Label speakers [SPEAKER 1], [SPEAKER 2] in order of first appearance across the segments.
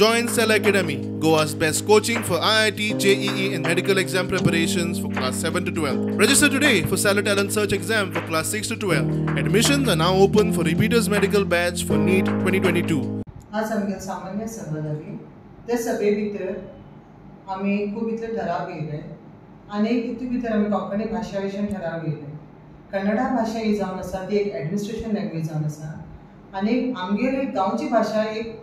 [SPEAKER 1] Join Cell Academy, Goa's best coaching for IIT, JEE and medical exam preparations for class 7 to 12. Register today for Stellar Talent Search exam for class 6 to 12. Admissions are now open for repeaters medical batch for NEET 2022.
[SPEAKER 2] आज आमगे सामान्य सभा जाली. ते सभे भितर आमी खूब इतले ठराव घेयले आनी तितून भितर आमी कोंकणी भाशा विशयी ठराव घेयले. कन्नडा भाशा ही जावन आसा ती एक एडमिनिस्ट्रेशन लँग्वेज जावन आसा आनी आमगेली गांवची भाशा एक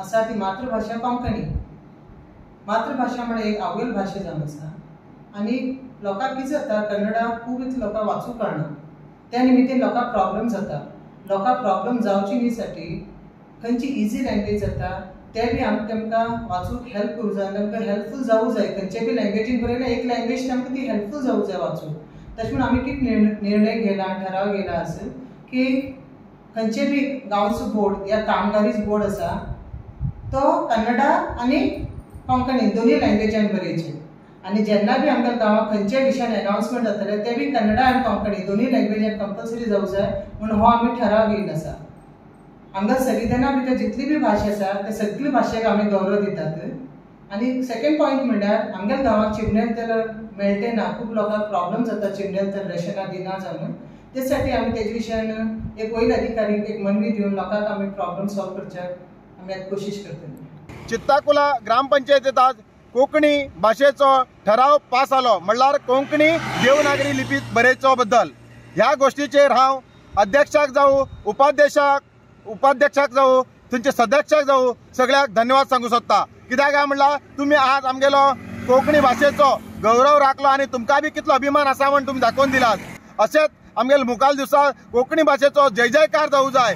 [SPEAKER 2] आसा ती मातृभाशा कोंकणी. मातृभाशा म्हळ्यार एक आवयल भाशा जावन आसा आनी लोकांक कितें जाता, कन्नडा खूब इतले लोकांक वाचूंक कळना, त्या निमित्तान लोकांक प्रॉब्लम जाता. लोकांक प्रॉब्लम जावची न्ही साठी खंयची इजी लँग्वेज जाता ते बी आमकां तेमकां वाचूंक हेल्प करूं जाय, तेमकां हेल्पफूल जावूं जाय. खंयच्या बी लँग्वेजीन बरयल्या एक लँग्वेज तेमकां ती हेल्पफूल जावूं जाय वाचूंक. तशें म्हूण आमी कितें निर्णय घेला, ठराव घेला आसा की खंयचे बी गांवचो बोर्ड या कामगारीच बोर्ड आसा तो कन्नडा आनी कोंकणी दोनूय लँग्वेजान बरयचे आनी जेन्ना बी आमकां गांवांत खंयच्याय विशयान अनावन्समेंट जातलें ते बी कन्नडा आनी कोंकणी दोनूय लँग्वेजान कंपल्सरी जावूं जाय म्हूण हो आमी ठराव घेयलो आसा. आमकां संविधाना भितर जितली बी भाशा आसा त्या सगळी भाशेक आमी गौरव दितात. आनी सेकंड पॉयंट म्हणल्यार आमच्या गांवांत चिमणेल तर मेळटे ना, खूब लोकांक प्रॉब्लम जाता चिमणेल तर रेशनां दिना जावन, ते साठी आमी तेजे विशयान एक वयल अधिकारीक एक मनवी दिवन लोकांक आमी प्रॉब्लम सॉल्व करच्याक आमी आतां कोशिश करतले.
[SPEAKER 3] चित्ताकुला ग्रामपंचायतीत आज कोंकणी भाशेचो ठराव पास जालो, म्हणल्यार कोंकणी देवनागरी लिपीत बरयचो बद्दल. ह्या गोष्टीचेर हांव अध्यक्षाक जावं, उपाध्यक्षाक जावं, थंयचे सदस्याक जावं, सगळ्याक धन्यवाद सांगू सोदता. कित्याक काय म्हणल्यार तुमी आज आमगेलो कोंकणी भाशेचो गौरव राखलो आनी तुमकां बी कितलो अभिमान आसा म्हण तुमी दाखोवन दिलात. अशेंच आमगेले मुखार दिसा कोंकणी भाशेचो जय जयकार जावूं जाय.